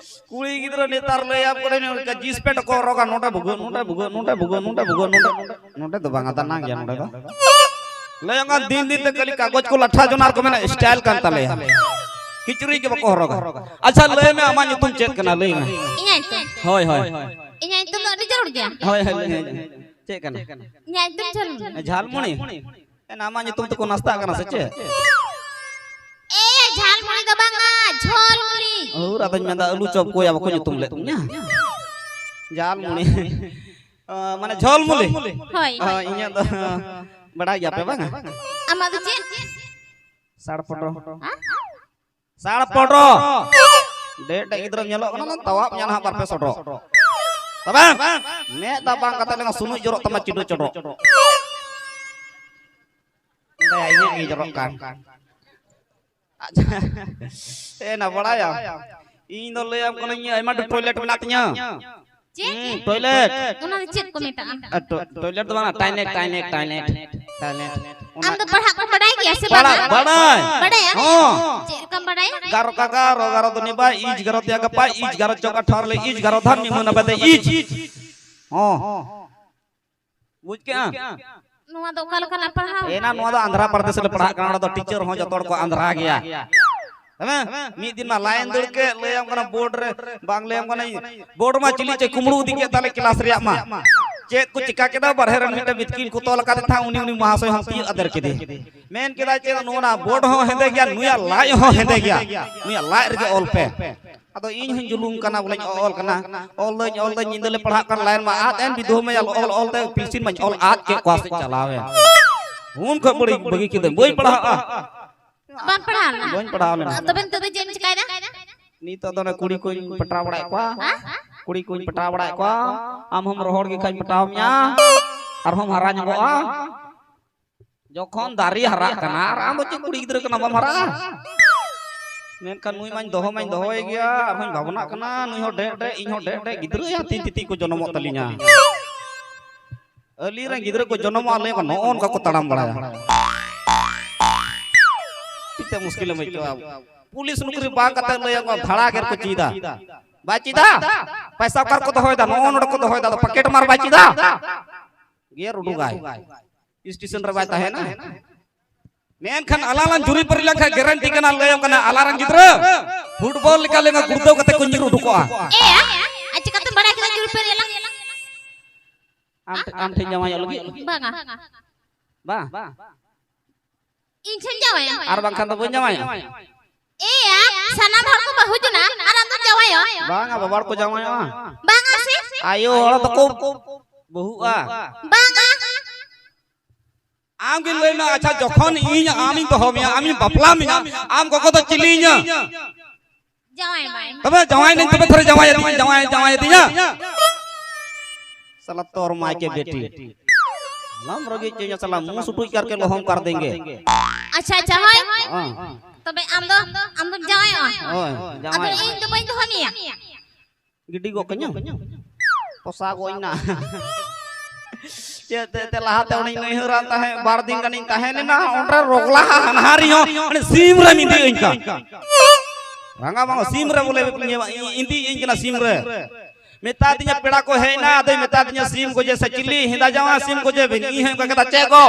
ᱠᱩᱲᱤ ᱜᱤᱫᱽᱨᱟᱹ ᱱᱮᱛᱟᱨ ᱞᱟᱹᱭᱟᱢ ᱠᱟᱹᱱᱟᱹᱧ, ᱱᱚᱝᱠᱟ jeans pant ᱠᱚ ᱦᱚᱨᱚᱜᱟ, ᱱᱚᱰᱮ ᱵᱷᱩᱜᱟᱹᱜ, ᱱᱚᱰᱮ ᱵᱷᱩᱜᱟᱹᱜ, ᱱᱚᱰᱮ ᱵᱷᱩᱜᱟᱹᱜ, ᱱᱚᱰᱮ ᱵᱷᱩᱜᱟᱹᱜ, ᱱᱚᱰᱮ, ᱱᱚᱰᱮ ᱫᱚ ᱵᱟᱝ, ᱟᱫᱟᱱᱟ ᱜᱮᱭᱟ ᱱᱚᱰᱮ ᱫᱚ᱾ ᱞᱟᱹᱭᱟᱢ ᱠᱟᱱ ᱫᱤᱱ ᱫᱤᱱ ᱛᱮ ᱠᱷᱟᱹᱞᱤ ᱠᱟᱜᱚᱡᱽ ᱠᱚ ᱞᱟᱴᱷᱟ ᱡᱚᱱᱟᱨ ᱠᱚ ᱢᱮᱱᱟ, style ᱠᱟᱱ ᱛᱟᱞᱮᱭᱟ᱾ ᱠᱤᱪᱨᱤᱡ ᱜᱮ ᱵᱟᱠᱚ ᱦᱚᱨᱚᱜᱟ᱾ ᱟᱪᱪᱷᱟ, ᱞᱟᱹᱭ ᱢᱮ, ᱟᱢᱟᱜ ᱧᱩᱛᱩᱢ ᱪᱮᱫ ᱠᱟᱱᱟ? ᱞᱟᱹᱭ ᱢᱮ᱾ ᱤᱧᱟᱹᱜ ᱧᱩᱛᱩᱢ? ᱦᱳᱭ, ᱦᱳᱭ᱾ ᱤᱧᱟᱹᱜ ᱧᱩᱛᱩᱢ ᱫᱚ ᱟᱹᱰᱤ ᱡᱟᱹᱨᱩᱲ ᱜᱮᱭᱟ᱾ ᱦᱳᱭ, ᱦᱳᱭ, ᱞᱟᱹᱭ ᱢᱮ᱾ ᱪᱮᱫ ᱠᱟᱱᱟ? ᱤᱧᱟᱹᱜ ᱧᱩᱛᱩᱢ ᱡᱷᱟᱞᱢᱩᱲᱤ᱾ ᱡᱷᱟᱞᱢᱩᱲᱤ? ᱮᱱ ᱟᱢᱟᱜ ᱧᱩᱛᱩᱢ ᱛᱮᱠᱚ ᱱᱟᱥᱛᱟᱜ ᱠᱟᱱᱟ ᱥᱮ ᱪᱮᱫ? ᱮ, ᱡᱷᱟᱞᱢᱩᱲᱤ ᱫᱚ ᱵᱟᱝᱟ, ᱡᱷᱚᱞᱢᱩᱲᱤ᱾ ᱦᱳᱨ, ᱟᱫᱚᱧ ᱢᱮᱱᱫᱟ ᱟᱹᱞᱩ ᱪᱚᱯ ᱠᱚ ᱭᱟ ᱵᱟᱠᱚ ᱧᱩᱛᱩᱢ ᱞᱮᱫ ᱛᱤᱧᱟ᱾ ᱡᱷᱟᱞᱢᱩᱲᱤ᱾ ᱚ, ᱢᱟᱱᱮ ᱡᱷᱚᱞᱢᱩᱲᱤ᱾ ᱦᱳᱭ᱾ ᱚ, ᱤᱧᱟᱹᱜ ᱫᱚ ᱵᱟᱲᱟᱭ ᱜᱮᱭᱟᱯᱮ ᱵᱟᱝᱟ? ᱟᱢᱟᱜ ᱫᱚ ᱪᱮᱫ? ᱥᱟᱲ ᱯᱚᱴᱚ᱾ ᱦᱮᱸ? ᱥᱟᱲ ᱯᱚᱴᱚ᱾ ᱰᱮ ᱰᱮ ᱜᱤᱫᱽᱨᱟᱹ ᱧᱮᱞᱚᱜ ᱠᱟᱱᱟ, ᱛᱟᱣᱟᱵ ᱧᱟ ᱱᱟᱦᱟᱜ ᱵᱟᱨ ᱯᱮ ᱥᱚᱴᱚ᱾ ᱛᱚᱵᱮ ᱢᱮᱫ ᱫᱟᱜ ᱵᱟᱝ ᱠᱟᱛᱮ ᱞᱮᱱᱟ ᱥᱩᱱᱩᱡ ᱡᱚᱨᱚᱜ ᱛᱟᱢᱟ ᱪᱤᱰᱚ ᱪᱚᱰᱚ᱾ ᱫᱟᱭᱟ, ᱤᱧᱟᱹᱜ ᱜᱮ ᱡᱚᱨᱚᱜ ᱠᱟᱱ᱾ ᱟᱪᱪᱷᱟ᱾ ᱮ, ᱱᱟ ᱵᱟᱲᱟᱭᱟᱢ? ᱤᱧ ᱫᱚ ᱞᱟᱹᱭᱟᱢ ᱠᱟᱹᱱᱟᱹᱧ, ᱟᱭᱢᱟ ᱰᱷᱮᱨ toilet ᱢᱮᱱᱟᱜ ᱛᱤᱧᱟ᱾ ᱪᱮᱫ? ᱦᱩᱸ, toilet᱾ ᱚᱱᱟ ᱫᱚ ᱪᱮᱫ ᱠᱚ ᱢᱮᱛᱟᱜᱼᱟ? ᱟ, ᱴᱚ-, toilet ᱫᱚ ᱵᱟᱝ, toilet, toilet, toilet, toilet᱾ ᱚᱱᱟ ᱟᱢ ᱫᱚ ᱯᱟᱲᱦᱟᱜ ᱠᱚᱢ ᱵᱟᱰᱟᱭ ᱜᱮᱭᱟ ᱥᱮ ᱵᱟᱲᱟᱭ, ᱵᱟᱝᱟ? ᱵᱟᱲᱟᱭ᱾ ᱵᱟᱰᱟᱭᱟ? ᱦᱚᱸ᱾ ᱪᱮᱫ ᱞᱮᱠᱟᱢ ᱵᱟᱰᱟᱭᱟ? ᱜᱟᱨᱚ ᱠᱟᱠᱟ, ᱨᱚ ᱜᱟᱨᱚ ᱫᱚ ᱱᱤᱵᱟ, ᱤᱡ ᱜᱟᱨᱚ ᱛᱮᱭᱟ ᱜᱟᱯᱟ, ᱤᱡ ᱜᱟᱨᱚ ᱪᱚᱠᱟ ᱴᱷᱟᱨ ᱞᱮ, ᱤᱡ ᱜᱟᱨᱚ ᱫᱷᱟᱱ ᱢᱤᱢᱟᱹ ᱱᱟᱵᱮ ᱫᱮ, ᱤᱡ᱾ ᱦᱚᱸ᱾ ᱵᱩᱡᱽ ᱠᱮᱜᱼᱟ? ᱱᱚᱣᱟ ᱫᱚ ᱚᱠᱟ ᱞᱮᱠᱟᱱᱟᱜ ᱯᱟᱲᱦᱟᱣ? ᱮᱱᱟ, ᱱᱚᱣᱟ ᱫᱚ ᱟᱱᱫᱷᱨᱟ ᱯᱨᱚᱫᱮᱥ ᱨᱮ ᱯᱟᱲᱦᱟᱜ ᱠᱟᱱᱟ, ᱚᱸᱰᱮ ᱫᱚ teacher ᱦᱚᱸ ᱡᱚᱛᱚ ᱦᱚᱲ ᱠᱚ ᱟᱱᱫᱷᱨᱟ ᱜᱮᱭᱟ᱾ ᱦᱮᱸ, ᱢᱤᱫ ᱫᱤᱱ ᱢᱟ ᱞᱟᱭᱤᱱ ᱫᱟᱹᱲ ᱠᱮᱫ, ᱞᱟᱹᱭᱟᱢ ᱠᱟᱱᱟ ᱵᱳᱨᱰ ᱨᱮ, ᱵᱟᱝ ᱞᱟᱹᱭᱟᱢ ᱠᱟᱱᱟ, ᱵᱳᱨᱰ ᱢᱟ ᱪᱤᱞᱤ ᱪᱮ ᱠᱩᱢᱵᱽᱲᱩ ᱤᱫᱤ ᱠᱮᱫ ᱛᱟᱞᱮ ᱠᱞᱟᱥ ᱨᱮᱭᱟᱜ ᱢᱟ᱾ ᱪᱮᱫ ᱠᱚ ᱪᱤᱠᱟ ᱠᱮᱫᱟ, ᱵᱟᱨᱦᱮ ᱨᱮᱱ ᱢᱤᱫᱴᱮᱱ ᱵᱤᱛᱠᱤᱞ ᱠᱚ ᱛᱚᱞ ᱟᱠᱟᱫᱮ ᱛᱟᱦᱮᱸᱫ, ᱩᱱᱤ, ᱩᱱᱤ ᱢᱚᱦᱟᱥᱚᱭ ᱦᱚᱸ ᱛᱤᱭᱳᱜ ᱟᱫᱮᱨ ᱠᱮᱫᱮ᱾ ᱢᱮᱱ ᱠᱮᱫᱟᱭ, "ᱪᱮᱫ ᱱᱚᱣᱟ ᱵᱳᱨᱰ ᱦᱚᱸ ᱦᱮᱸᱫᱮ ᱜᱮᱭᱟ, ᱱᱩᱭᱟᱜ ᱞᱟᱡ ᱦᱚᱸ ᱦᱮᱸᱫᱮ ᱜᱮᱭᱟ, ᱱᱩᱭᱟᱜ ᱞᱟᱡ ᱨᱮᱜᱮ ᱚᱞ ᱯᱮ᱾" ᱟᱫᱚ ᱤᱧ ᱦᱚᱸᱧ ᱡᱩᱞᱩᱢ ᱠᱟᱱᱟ, ᱵᱚᱞᱮᱧ ᱚᱞ ᱠᱟᱱᱟ, ᱚᱞ ᱫᱟᱹᱧ, ᱚᱞ ᱫᱟᱹᱧ, ᱧᱤᱫᱟᱹ ᱞᱮ ᱯᱟᱲᱦᱟᱜ ᱠᱟᱱ, ᱞᱟᱭᱤᱱ ᱢᱟ ᱟᱫ ᱮᱱ, ᱵᱤᱫᱷᱩᱣᱟᱹ ᱢᱟᱭᱟ ᱚᱞ ᱚᱞ ᱛᱮ ᱯᱤᱞᱥᱤᱱ ᱢᱟᱧ ᱚᱞ ᱟᱫ ᱠᱮᱫ ᱠᱚᱣᱟ ᱥᱮ ᱪᱟᱞᱟᱣ ᱮᱱ᱾ ᱩᱱ ᱠᱷᱚᱱ ᱵᱟᱹᱲᱤ-, ᱵᱟᱹᱜᱤ ᱠᱤᱫᱟᱹᱧ, ᱵᱟᱹᱧ ᱯᱟᱲᱦᱟᱜᱼᱟ᱾ ᱵᱟᱢ ᱯᱟᱲᱦᱟᱣ ᱞᱮᱱᱟ? ᱵᱟᱹᱧ ᱯᱟᱲᱦᱟᱣ ᱞᱮᱱᱟ᱾ ᱛᱚᱵᱮ ᱱᱤᱛᱚᱜ ᱫᱚ ᱪᱮᱫ ᱮᱢ ᱪᱤᱠᱟᱭᱮᱫᱟ? ᱱᱤᱛᱚᱜ ᱫᱚ ᱚᱱᱮ ᱠᱩᱲᱤ ᱠᱚᱧ ᱯᱟᱴᱟᱣ ᱵᱟᱲᱟᱭᱮᱫ ᱠᱚᱣᱟ᱾ ᱦᱮᱸ? ᱠᱩᱲᱤ ᱠᱚᱧ ᱯᱟᱴᱟᱣ ᱵᱟᱲᱟᱭᱮᱫ ᱠᱚᱣᱟ᱾ ᱟᱢ ᱦᱚᱸᱢ ᱨᱚᱦᱚᱲ ᱜᱮ ᱠᱷᱟᱡ ᱯᱟᱴᱟᱣ ᱢᱮᱭᱟ, ᱟᱨᱦᱚᱸᱢ ᱦᱟᱨᱟ ᱧᱚᱜᱚᱜᱼᱟ᱾ ᱡᱚᱠᱷᱚᱱ ᱫᱟᱨᱮ ᱦᱟᱨᱟᱜ ᱠᱟᱱᱟ, ᱟᱨ ᱟᱢ ᱫᱚ ᱪᱮᱫ ᱠᱩᱲᱤ ᱜᱤᱫᱽᱨᱟᱹ ᱠᱟᱱᱟ, ᱵᱟᱢ ᱦᱟᱨᱟᱜᱼᱟ? ᱢᱮᱱᱠᱷᱟᱱ ᱱᱩᱭ ᱢᱟᱧ ᱫᱚᱦᱚ ᱢᱟᱧ ᱫᱚᱦᱚᱭᱮ ᱜᱮᱭᱟ, ᱟᱨᱦᱚᱸᱧ ᱵᱷᱟᱵᱽᱱᱟᱜ ᱠᱟᱱᱟ, ᱱᱩᱭ ᱦᱚᱸ ᱰᱮᱦ ᱰᱮᱦ, ᱤᱧ ᱦᱚᱸ ᱰᱮᱦ ᱰᱮᱦ, ᱜᱤᱫᱽᱨᱟᱹ ᱭᱟ ᱛᱤᱱ ᱛᱤᱛᱤ ᱠᱚ ᱡᱚᱱᱚᱢᱚᱜ ᱛᱟᱹᱞᱤᱧᱟ᱾ ᱟᱹᱞᱤᱧ ᱨᱮᱱ ᱜᱤᱫᱽᱨᱟᱹ ᱠᱚ ᱡᱚᱱᱚᱢᱚᱜᱼᱟ, ᱞᱟᱹᱭ ᱟᱠᱚ ᱱᱚᱜᱼᱚ ᱱᱚᱝᱠᱟ ᱠᱚ ᱛᱟᱲᱟᱢ ᱵᱟᱲᱟᱭᱟ᱾ ᱢᱤᱫᱴᱮᱱ ᱢᱩᱥᱠᱤᱞᱮᱢ ᱟᱹᱭᱠᱟᱹᱣᱟ᱾ ᱯᱩᱞᱤᱥ ᱱᱚᱠᱨᱤ ᱵᱟᱝ ᱠᱟᱛᱮ ᱞᱟᱹᱭ ᱟᱠᱚ ᱵᱷᱟᱲᱟ ᱜᱮᱨ ᱠᱚ ᱪᱮᱫᱟ᱾ ᱵᱟᱭ ᱪᱮᱫᱟ? ᱯᱟᱭᱥᱟ ᱚᱠᱟ ᱨᱮᱠᱚ ᱫᱚᱦᱚᱭᱮᱫᱟ? ᱱᱚᱜᱼᱚ ᱱᱚᱰᱮ ᱠᱚ ᱫᱚᱦᱚᱭᱮᱫᱟ᱾ ᱟᱫᱚ ᱯᱚᱠᱮᱴ ᱢᱟᱨ ᱵᱟᱭ ᱪᱮᱫᱟ? ᱜᱮᱨ ᱩᱰᱩᱠᱟᱭ᱾ ᱥᱴᱮᱥᱚᱱ ᱨᱮ ᱵᱟᱭ ᱛᱟᱦᱮᱱᱟ᱾ ᱢᱮᱱᱠᱷᱟᱱ ᱟᱞᱟᱝ ᱞᱟᱝ ᱡᱩᱨᱤ ᱯᱟᱹᱨᱤ ᱞᱮᱱᱠᱷᱟᱱ ᱜᱮᱨᱮᱱᱴᱤ ᱠᱟᱱᱟ, ᱞᱟᱹᱭᱟᱢ ᱠᱟᱱᱟ, ᱟᱞᱟᱝ ᱨᱮᱱ ᱜᱤᱫᱽᱨᱟᱹ ᱯᱷᱩᱴᱵᱚᱞ ᱞᱮᱠᱟ ᱞᱮᱝᱜᱟ ᱜᱩᱲᱫᱟᱹᱣ ᱠᱟᱛᱮ ᱠᱚ ᱧᱤᱨ ᱩᱰᱩᱠᱚᱜᱼᱟ᱾ ᱮ ᱭᱟ, ᱟᱨ ᱪᱤᱠᱟᱹᱛᱮᱢ ᱵᱟᱲᱟᱭ ᱠᱮᱫᱟ ᱡᱩᱨᱤ ᱯᱟᱹᱨᱤ ᱟᱞᱟᱝ? ᱟᱢ ᱴᱷᱮ-, ᱟᱢ ᱴᱷᱮᱱ ᱡᱟᱶᱟᱭᱚᱜ ᱞᱟᱹᱜᱤᱫ? ᱵᱟᱝᱟ᱾ ᱵᱟᱝ? ᱤᱧ ᱴᱷᱮᱱ ᱡᱟᱶᱟᱭᱟ? ᱟᱨ ᱵᱟᱝᱠᱷᱟᱱ ᱫᱚ ᱵᱟᱹᱧ ᱡᱟᱶᱟᱭᱚᱜᱼᱟ? ᱮ ᱭᱟ, ᱥᱟᱱᱟᱢ ᱦᱚᱲ ᱠᱚ ᱵᱟᱹᱦᱩ ᱡᱚᱱᱟ ᱟᱨ ᱟᱢ ᱫᱚᱢ ᱡᱟᱶᱟᱭᱚᱜᱼᱟ? ᱵᱟᱝᱟ, ᱵᱟᱵᱟ ᱦᱚᱲ ᱠᱚ ᱡᱟᱶᱟᱭᱚᱜᱼᱟ᱾ ᱵᱟᱝᱟ ᱥᱮ? ᱟᱭᱳ ᱦᱚᱲ ᱫᱚᱠᱚ ᱵᱟᱹᱦᱩᱜᱼᱟ᱾ ᱵᱟᱝᱟ᱾ ᱟᱢ ᱜᱮ ᱞᱟᱹᱭ ᱢᱮ, ᱟᱪᱪᱷᱟ, ᱡᱚᱠᱷᱚᱱ ᱤᱧ ᱟᱢᱤᱧ ᱫᱚᱦᱚ ᱢᱮᱭᱟ, ᱟᱢᱤᱧ ᱵᱟᱯᱞᱟ ᱢᱮᱭᱟ, ᱟᱢ ᱜᱚᱜᱚ ᱫᱚ ᱪᱤᱞᱤᱧᱟ? ᱡᱟᱶᱟᱭ ᱢᱟᱭ᱾ ᱛᱚᱵᱮ ᱡᱟᱶᱟᱭ ᱱᱟᱹᱧ, ᱛᱚᱵᱮ ᱛᱷᱚᱨᱮ ᱡᱟᱶᱟᱭ ᱟᱹᱫᱤᱧ, ᱡᱟᱶᱟᱭ, ᱡᱟᱶᱟᱭ ᱟᱹᱫᱤᱧᱟ? ᱥᱟᱞᱟ ᱛᱚᱨ ᱢᱟᱭ ᱠᱮ ᱵᱮᱴᱤ᱾ ᱟᱞᱚᱢ ᱨᱟᱹᱜᱤ ᱦᱚᱪᱚᱧᱟ ᱥᱟᱞᱟ, ᱢᱩᱸ ᱥᱩᱴᱩᱡ ᱠᱟᱨᱠᱮ ᱞᱚᱦᱚᱢ ᱠᱟᱨ ᱫᱮᱝᱜᱮ᱾ ᱟᱪᱪᱷᱟ, ᱟᱪᱪᱷᱟ, ᱦᱳᱭ᱾ ᱦᱮᱸ᱾ ᱛᱚᱵᱮ ᱟᱢ ᱫᱚ, ᱟᱢ ᱫᱚᱢ ᱡᱟᱶᱟᱭᱚᱜᱼᱟ? ᱦᱳᱭ, ᱟᱫᱚ ᱡᱟᱶᱟᱭ᱾ ᱤᱧ ᱫᱚ ᱵᱟᱹᱧ ᱫᱚᱦᱚ ᱢᱮᱭᱟ? ᱜᱤᱰᱤ ᱜᱚᱫ ᱠᱟᱹᱧᱟᱹᱢ? ᱯᱚᱥᱟ ᱜᱚᱡ ᱱᱟ᱾ ᱪᱮᱫ ᱛᱮ, ᱛᱮ ᱞᱟᱦᱟᱛᱮ ᱩᱱᱤᱧ ᱩᱭᱦᱟᱹᱨᱟᱱ ᱛᱟᱦᱮᱸᱫ, ᱵᱟᱨ ᱫᱤᱱ ᱜᱟᱱᱤᱧ ᱛᱟᱦᱮᱸ ᱞᱮᱱᱟ, ᱚᱸᱰᱮ ᱨᱚᱜᱽᱞᱟ ᱦᱟᱱᱦᱟᱨᱤᱧ ᱦᱚᱸ ᱚᱸᱰᱮ ᱥᱤᱢ ᱨᱮᱢ ᱤᱫᱤᱭᱟᱹᱧ ᱠᱟᱱ᱾ ᱨᱟᱸᱜᱟ ᱵᱟᱝ, ᱥᱤᱢ ᱨᱮ ᱵᱚᱞᱮ ᱤᱫᱤᱭᱟᱹᱧ ᱠᱟᱱᱟ, ᱥᱤᱢ ᱨᱮ᱾ ᱢᱮᱛᱟ ᱫᱤᱧᱟ ᱯᱮᱲᱟ ᱠᱚ ᱦᱮᱡ ᱮᱱᱟ, ᱟᱫᱚᱭ ᱢᱮᱛᱟ ᱫᱤᱧᱟ ᱥᱤᱢ ᱜᱚᱡᱮ ᱥᱮ ᱪᱤᱞᱤ, ᱦᱮᱸᱫᱟ ᱡᱟᱶᱟᱭ ᱥᱤᱢ ᱜᱚᱡᱮ ᱵᱤᱱ᱾ ᱤᱧ ᱦᱚᱸ ᱚᱱᱠᱟ ᱠᱮᱫᱟ, ᱪᱮᱫ ᱜᱚ?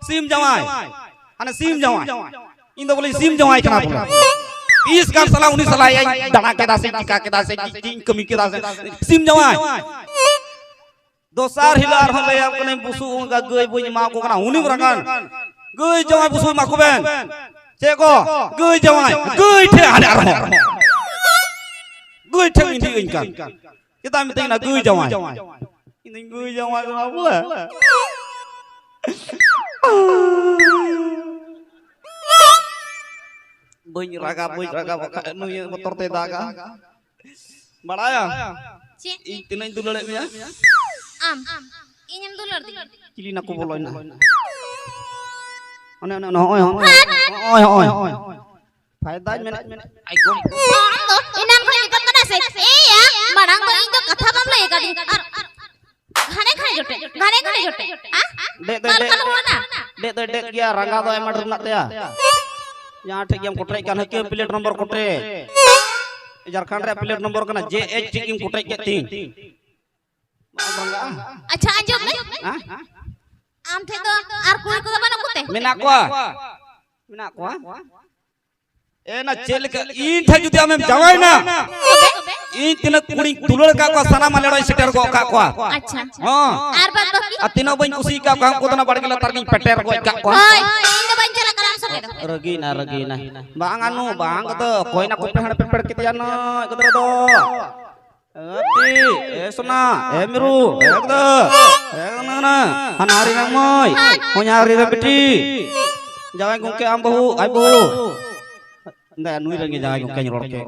ᱥᱤᱢ ᱡᱟᱶᱟᱭ᱾ ᱦᱟᱱᱮ ᱥᱤᱢ ᱡᱟᱶᱟᱭ᱾ ᱤᱧ ᱫᱚ ᱵᱚᱞᱮ ᱥᱤᱢ ᱡᱟᱶᱟᱭ ᱠᱟᱱᱟ ᱵᱚᱞᱮ᱾ ᱛᱤᱥ ᱜᱟᱱ ᱥᱟᱞᱟ ᱩᱱᱤ ᱥᱟᱞᱟ ᱤᱧ ᱫᱟᱬᱟ ᱠᱮᱫᱟ ᱥᱮ ᱪᱤᱠᱟ ᱠᱮᱫᱟ ᱥᱮ ᱪᱮᱫ ᱤᱧ ᱠᱟᱹᱢᱤ ᱠᱮᱫᱟ ᱥᱮ ᱥᱤᱢ ᱡᱟᱶᱟᱭ᱾ ᱫᱚᱥᱟᱨ ᱦᱤᱞᱳᱜ ᱟᱨᱦᱚᱸ ᱞᱟᱹᱭᱟᱢ ᱠᱟᱹᱱᱟᱹᱧ, ᱵᱩᱥᱩᱵ ᱚᱱᱠᱟ ᱜᱟᱹᱭ ᱵᱟᱹᱧ ᱮᱢᱟ ᱠᱚ ᱠᱟᱱᱟ, ᱩᱱᱤᱢ ᱨᱟᱜᱟᱱ᱾ ᱜᱟᱹᱭ ᱡᱟᱶᱟᱭ ᱵᱩᱥᱩᱵ ᱮᱢᱟ ᱠᱚ ᱵᱮᱱ᱾ ᱪᱮᱫ ᱠᱚ? ᱜᱟᱹᱭ ᱡᱟᱶᱟᱭ᱾ ᱜᱟᱹᱭ ᱴᱷᱮᱡ ᱦᱟᱱᱮ ᱟᱨᱦᱚᱸ᱾ ᱜᱟᱹᱭ ᱴᱷᱮᱡ ᱤᱧ ᱤᱫᱤᱭᱟᱹᱧ ᱠᱟᱱ᱾ ᱪᱮᱫᱟᱜ ᱢᱤᱛᱟᱹᱧ ᱠᱟᱱᱟ ᱜᱟᱹᱭ ᱡᱟᱶᱟᱭ? ᱤᱧ ᱫᱚᱧ ᱜᱟᱹᱭ ᱡᱟᱶᱟᱭ ᱠᱟᱱᱟ ᱵᱚᱞᱮ᱾ ᱵᱟᱹᱧ ᱨᱟᱜᱟ, ᱵᱟᱹᱧ ᱨᱟᱜᱟ, ᱵᱟᱠᱷᱟᱡ ᱱᱩᱭ ᱵᱚᱛᱚᱨ ᱛᱮᱭ ᱫᱟᱜᱟ᱾ ᱵᱟᱲᱟᱭᱟᱢ? ᱪᱮᱫ? ᱤᱧ ᱛᱤᱱᱟᱹᱜ ᱤᱧ ᱫᱩᱞᱟᱹᱲᱮᱫ ᱢᱮᱭᱟ? ᱟᱢ? ᱤᱧᱮᱢ ᱫᱩᱞᱟᱹᱲ ᱫᱤᱧᱟ? ᱪᱤᱞᱤ ᱱᱟᱠᱚ ᱵᱚᱞᱚᱭᱮᱱᱟ? ᱚᱱᱮ, ᱚᱱᱮ, ᱚᱱᱮ, ᱦᱚᱸᱜᱼᱚᱭ, ᱦᱚᱸᱜᱼᱚᱭ, ᱦᱚᱸᱜᱼᱚᱭ, ᱦᱚᱸᱜᱼᱚᱭ, ᱦᱚᱸᱜᱼᱚᱭ᱾ ᱯᱷᱟᱭᱫᱟᱧ ᱢᱮᱱᱮᱫ, ᱢᱮᱱᱮᱫ, ᱟᱭ ᱜᱚ᱾ ᱟᱢ ᱫᱚ ᱮᱱᱟᱱ ᱠᱷᱚᱱ ᱢᱮᱛᱟᱢ ᱠᱟᱱᱟ ᱥᱮ? ᱮᱭᱟ, ᱢᱟᱲᱟᱝ ᱫᱚ ᱤᱧ ᱫᱚ ᱠᱟᱛᱷᱟ ᱵᱟᱢ ᱞᱟᱹᱭ ᱟᱠᱟᱫᱤᱧᱟ᱾ ᱟᱨ ᱜᱷᱟᱱᱮ ᱜᱷᱟᱱᱮ ᱡᱚᱴᱮᱫ, ᱜᱷᱟᱱᱮ ᱜᱷᱟᱱᱮ ᱡᱚᱴᱮᱫ᱾ ᱦᱮᱸ? ᱰᱮᱫ ᱫᱚᱭ ᱚᱠᱟ ᱰᱮᱫ, ᱞᱮᱠᱟᱱ ᱦᱚᱲ ᱠᱟᱱᱟ? ᱰᱮᱫ ᱫᱚᱭ ᱰᱮᱫ ᱜᱮᱭᱟ, ᱨᱟᱸᱜᱟᱣ ᱫᱚ ᱟᱭᱢᱟ ᱰᱷᱮᱨ ᱢᱮᱱᱟᱜ ᱛᱟᱭᱟ᱾ ᱡᱟᱦᱟᱸ ᱴᱷᱮᱡ ᱜᱮᱢ ᱠᱚᱴᱨᱮᱡ ᱠᱟᱱ, ᱦᱟᱹᱠᱤ ᱯᱞᱮᱴ ᱱᱚᱢᱵᱚᱨ ᱠᱚᱴᱨᱮᱡ᱾ ᱡᱷᱟᱲᱠᱷᱚᱸᱰ ᱨᱮᱭᱟᱜ ᱯᱞᱮᱴ ᱱᱚᱢᱵᱚᱨ ᱠᱟᱱᱟ, ᱡᱮ ᱮᱭᱤᱪ ᱴᱷᱮᱡ ᱜᱮᱢ ᱠᱚᱴᱨᱮᱡ ᱠᱮᱫ ᱛᱤᱧ᱾ ᱵᱟᱝ ᱨᱟᱸᱜᱟᱜᱼᱟ? ᱟᱪᱪᱷᱟ, ᱟᱸᱡᱚᱢ ᱢᱮ᱾ ᱦᱮᱸ? ᱟᱢ ᱴᱷᱮᱡ ᱫᱚ ᱟᱨ ᱠᱩᱲᱤ ᱠᱚᱫᱚ ᱵᱟᱹᱱᱩᱜ ᱠᱚᱛᱮ? ᱢᱮᱱᱟᱜ ᱠᱚᱣᱟ᱾ ᱢᱮᱱᱟᱜ ᱠᱚᱣᱟ᱾ ᱮ ᱱᱟ, ᱪᱮᱫ ᱞᱮᱠᱟ ᱤᱧ ᱴᱷᱮᱡ ᱡᱩᱫᱤ ᱟᱢᱮᱢ ᱡᱟᱶᱟᱭᱱᱟ, ᱛᱚᱵᱮ? ᱤᱧ ᱛᱤᱱᱟᱹᱜ ᱠᱩᱲᱤᱧ ᱫᱩᱞᱟᱹᱲ ᱠᱟᱜ ᱠᱚᱣᱟ, ᱥᱟᱱᱟᱢ ᱟᱞᱮ ᱚᱲᱟᱜ ᱤᱧ ᱥᱮᱴᱮᱨ ᱜᱚᱫ ᱠᱟᱜ ᱠᱚᱣᱟ᱾ ᱟᱪᱪᱷᱟ᱾ ᱦᱚᱸ᱾ ᱟᱨ ᱵᱟᱫ ᱵᱟᱹᱠᱤ? ᱟᱨ ᱛᱤᱱᱟᱹᱜ ᱵᱟᱹᱧ ᱠᱩᱥᱤ ᱠᱟᱜ ᱠᱚᱣᱟ, ᱩᱱᱠᱩ ᱫᱚ ᱚᱱᱟ ᱵᱟᱲᱜᱮ ᱞᱟᱛᱟᱨ ᱨᱮᱜᱤᱧ ᱯᱮᱴᱮᱨ ᱜᱚᱡ ᱠᱟᱜ ᱠᱚᱣᱟ᱾ ᱦᱳᱭ, ᱤᱧ ᱫᱚ ᱵᱟᱹᱧ ᱪᱟᱞᱟᱜ ᱠᱟᱱᱟ ᱟᱢ ᱥᱚᱸᱜᱮ ᱫᱚ᱾ ᱨᱟᱹᱜᱤᱭᱮᱱᱟ, ᱨᱟᱹᱜᱤᱭᱮᱱᱟ᱾ ᱵᱟᱝ ᱟᱱᱩ, ᱵᱟᱝ ᱠᱚᱫᱚ, ᱚᱠᱚᱭ ᱱᱟ ᱠᱚᱯᱮ ᱦᱟᱸᱰᱮ ᱯᱮ ᱯᱮᱲ ᱠᱮᱫᱮᱭᱟ ᱱᱚ ᱜᱤᱫᱽᱨᱟᱹ ᱫᱚ? ᱮ ᱯᱤ, ᱮ ᱥᱳᱱᱟ, ᱮ ᱢᱤᱨᱩ, ᱮ ᱜᱤᱫᱽᱨᱟᱹ, ᱮ ᱱᱟᱱᱟ, ᱦᱟᱱᱦᱟᱨᱤ ᱱᱟᱝ ᱢᱟᱹᱭ, ᱦᱚᱧᱦᱟᱨᱤ ᱨᱮ ᱵᱤᱴᱤ, ᱡᱟᱶᱟᱭ ᱜᱚᱝᱠᱮ ᱟᱢ ᱵᱟᱹᱦᱩ, ᱟᱡ ᱵᱟᱹᱦᱩ᱾ ᱫᱟ, ᱱᱩᱭ ᱨᱮᱱ ᱜᱮ ᱡᱟᱶᱟᱭ ᱜᱚᱝᱠᱮᱧ ᱨᱚᱲ ᱠᱮᱫ᱾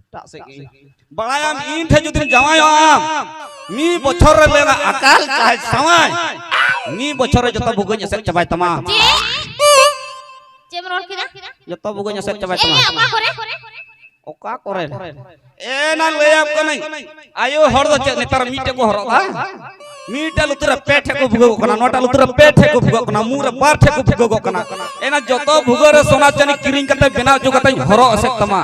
ᱮᱴᱟᱜ ᱥᱮᱫ ᱜᱮ᱾ ᱵᱟᱲᱟᱭᱟᱢ, ᱤᱧ ᱴᱷᱮᱱ ᱡᱩᱫᱤᱢ ᱡᱟᱶᱟᱭᱚᱜᱼᱟ ᱟᱢ, ᱢᱤᱫ ᱵᱚᱪᱷᱚᱨ ᱨᱮ ᱞᱟᱹᱭᱟ ᱟᱠᱟᱞ ᱪᱟᱦᱮ ᱥᱟᱶᱟᱭ, ᱢᱤᱫ ᱵᱚᱪᱷᱚᱨ ᱨᱮ ᱡᱚᱛᱚ ᱵᱷᱩᱜᱟᱹᱧ ᱮᱥᱮᱫ ᱪᱟᱵᱟᱭ ᱛᱟᱢᱟ᱾ ᱪᱮᱫ? ᱪᱮᱫ ᱮᱢ ᱨᱚᱲ ᱠᱮᱫᱟ? ᱡᱚᱛᱚ ᱵᱷᱩᱜᱟᱹᱧ ᱮᱥᱮᱫ ᱪᱟᱵᱟᱭ ᱛᱟᱢᱟ᱾ ᱮ, ᱚᱠᱟ ᱠᱚᱨᱮ? ᱚᱠᱟ ᱠᱚᱨᱮ? ᱮᱱᱟ ᱞᱟᱹᱭᱟᱢ ᱠᱟᱹᱱᱟᱹᱧ, ᱟᱭᱳ ᱦᱚᱲ ᱫᱚ ᱪᱮᱫ ᱱᱮᱛᱟᱨ ᱢᱤᱫᱴᱮᱡ ᱠᱚ ᱦᱚᱨᱚᱜ ᱫᱟ? ᱢᱤᱫᱴᱮᱡ ᱞᱩᱛᱩᱨ ᱨᱮ ᱯᱮ ᱴᱷᱮᱡ ᱠᱚ ᱵᱷᱩᱜᱟᱹᱜᱚᱜ ᱠᱟᱱᱟ, ᱱᱚᱣᱟᱴᱟᱜ ᱞᱩᱛᱩᱨ ᱨᱮ ᱯᱮ ᱴᱷᱮᱡ ᱠᱚ ᱵᱷᱩᱜᱟᱹᱜ ᱠᱟᱱᱟ, ᱢᱩ ᱨᱮ ᱵᱟᱨ ᱴᱷᱮᱡ ᱠᱚ ᱵᱷᱩᱜᱟᱹᱜᱚᱜ ᱠᱟᱱᱟ᱾ ᱮᱱᱟ ᱡᱚᱛᱚ ᱵᱷᱩᱜᱟᱹᱜ ᱨᱮ ᱥᱚᱱᱟ ᱪᱟᱹᱱᱤ ᱠᱤᱨᱤᱧ ᱠᱟᱛᱮ ᱵᱮᱱᱟᱣ ᱦᱚᱪᱚ ᱠᱟᱛᱮᱧ ᱦᱚᱨᱚᱜ ᱮᱥᱮᱫ ᱛᱟᱢᱟ᱾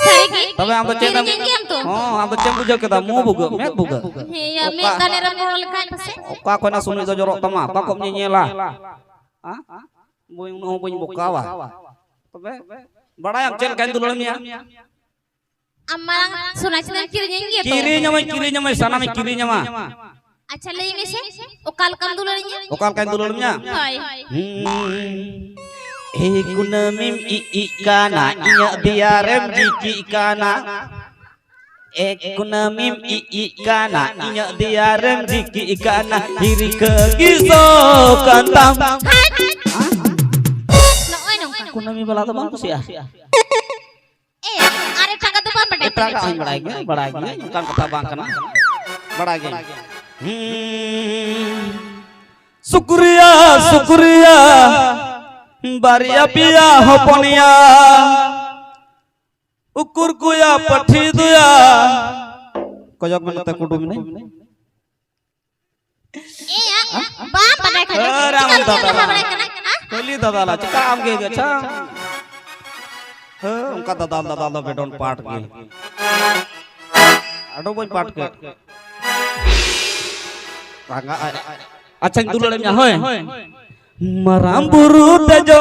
ᱥᱟᱹᱨᱤ ᱜᱮ? ᱛᱚᱵᱮ ᱟᱢ ᱫᱚ ᱪᱮᱫ ᱮᱢ, ᱠᱤᱨᱤᱧ ᱜᱮᱭᱟᱢ ᱛᱚ? ᱦᱚᱸ, ᱟᱢ ᱫᱚ ᱪᱮᱫ ᱮᱢ ᱵᱩᱡᱷᱟᱹᱣ ᱠᱮᱫᱟ? ᱢᱩ ᱵᱷᱩᱜᱟᱹᱜ, ᱢᱮᱫ ᱵᱷᱩᱜᱟᱹᱜ᱾ ᱦᱮᱸᱭᱟ, ᱚᱠᱟ, ᱢᱮᱫ ᱫᱟᱱᱮ ᱨᱮ ᱯᱚᱲᱚ ᱞᱮᱠᱷᱟᱱ ᱯᱟᱥᱮ᱾ ᱚᱠᱟ ᱠᱷᱚᱱᱟᱜ ᱥᱩᱱᱩᱡ ᱫᱚ ᱡᱚᱨᱚᱜ ᱛᱟᱢᱟ? ᱚᱠᱟ ᱠᱚᱢ ᱧᱮᱧᱮᱞᱟ? ᱦᱮᱸ? ᱵᱟᱹᱧ, ᱩᱱᱟᱹᱜ ᱦᱚᱸ ᱵᱟᱹᱧ ᱵᱚᱠᱟᱣᱟ᱾ ᱛᱚᱵᱮ ᱵᱟᱲᱟᱭᱟᱢ ᱪᱮᱫ ᱞᱮᱠᱟᱧ ᱫᱩᱞᱟᱹᱲ ᱢᱮᱭᱟ? ᱟᱢ ᱢᱟᱨᱟᱝ ᱥᱚᱱᱟ ᱪᱮᱛᱟᱱ ᱠᱤᱨᱤᱧᱟᱹᱧ ᱜᱮ ᱛᱚ᱾ ᱠᱤᱨᱤᱧᱟᱢᱟᱹᱧ, ᱠᱤᱨᱤᱧᱟᱢᱟᱹᱧ, ᱥᱟᱱᱟᱢᱤᱧ ᱠᱤᱨᱤᱧᱟᱢᱟ᱾ ᱟᱪᱪᱷᱟ, ᱞᱟᱹᱭ ᱢᱮᱥᱮ, ᱚᱠᱟ ᱞᱮᱠᱟᱢ ᱫᱩᱞᱟᱹᱲᱤᱧᱟ? ᱚᱠᱟ ᱞᱮᱠᱟᱧ ᱫᱩᱞᱟᱹᱲ ᱢᱮᱭᱟ? ᱦᱳᱭ᱾ ᱦᱩᱸ᱾ ᱮ ᱠᱩᱱᱟᱹᱢᱤᱢ ᱤᱡ ᱤᱡ ᱠᱟᱱᱟ, ᱤᱧᱟᱹᱜ ᱫᱮᱭᱟ ᱨᱮᱢ ᱡᱤᱠᱤᱜ ᱠᱟᱱᱟ᱾ ᱮ ᱠᱩᱱᱟᱹᱢᱤᱢ ᱤᱡ ᱤᱡ ᱠᱟᱱᱟ, ᱤᱧᱟᱹᱜ ᱫᱮᱭᱟ ᱨᱮᱢ ᱡᱤᱠᱤᱜ ᱠᱟᱱᱟ᱾ ᱦᱤᱨᱠᱟᱹ ᱜᱮ ᱥᱚ ᱠᱟᱱ ᱛᱟᱢ᱾ ᱱᱚᱜᱼᱚᱭ ᱱᱚᱝᱠᱟ᱾ ᱠᱩᱱᱟᱹᱢᱤ ᱵᱟᱞᱟ ᱫᱚ ᱵᱟᱢ ᱠᱩᱥᱤᱭᱟᱜᱼᱟ? ᱮ, ᱟᱨ ᱮᱴᱟᱜᱟᱜ ᱫᱚ ᱵᱟᱢ ᱵᱟᱰᱟᱭ ᱮᱴᱟᱜᱟᱜ ᱛᱟᱞᱮᱭᱟ? ᱦᱚᱸᱧ ᱵᱟᱲᱟᱭ ᱜᱮᱭᱟ, ᱵᱟᱲᱟᱭ ᱜᱮᱭᱟ, ᱚᱱᱠᱟᱱ ᱠᱟᱛᱷᱟ ᱵᱟᱝ ᱠᱟᱱᱟ, ᱵᱟᱲᱟᱭ ᱜᱮᱭᱟ᱾ ᱦᱩᱸ᱾ ᱥᱩᱠᱨᱤᱭᱟ, ᱥᱩᱠᱨᱤᱭᱟ, ᱵᱟᱨᱭᱟ ᱯᱮᱭᱟ ᱦᱚᱯᱚᱱᱤᱭᱟ, ᱩᱠᱩᱨ ᱠᱚᱭᱟ ᱯᱟᱹᱴᱷᱤ ᱫᱚᱭᱟ, ᱠᱚᱭᱚᱜ ᱢᱮ ᱱᱚᱛᱮ ᱠᱩᱰᱩᱢ ᱢᱮ᱾ ᱮᱭᱟ, ᱵᱟᱢ ᱵᱟᱰᱟᱭ ᱠᱷᱟᱡ ᱫᱚ ᱟᱨ ᱟᱢ ᱪᱤᱠᱟᱹ ᱫᱟᱫᱟ ᱞᱮᱠᱟᱢ ᱞᱟ᱾ ᱵᱟᱰᱟᱭ ᱠᱟᱱᱟ? ᱦᱟ? ᱠᱷᱟᱹᱞᱤ ᱫᱟᱫᱟ ᱞᱟ, ᱪᱤᱠᱟ ᱟᱢ ᱜᱮ, ᱟᱪᱪᱷᱟ᱾ ᱦᱮᱸ, ᱚᱱᱠᱟ ᱫᱟᱫᱟ, ᱫᱟᱫᱟ ᱫᱚ ᱵᱮᱰᱚᱱ ᱯᱟᱴ ᱜᱮ᱾ ᱟᱰᱚ ᱵᱟᱹᱧ ᱯᱟᱴ ᱠᱮᱫ᱾ ᱨᱟᱸᱜᱟ ᱟᱭ᱾ ᱟᱪᱪᱷᱟᱧ ᱫᱩᱞᱟᱹᱲ ᱢᱮᱭᱟ, ᱦᱳᱭ᱾ ᱢᱟᱨᱟᱝ ᱵᱩᱨᱩ ᱫᱮᱡᱚᱜ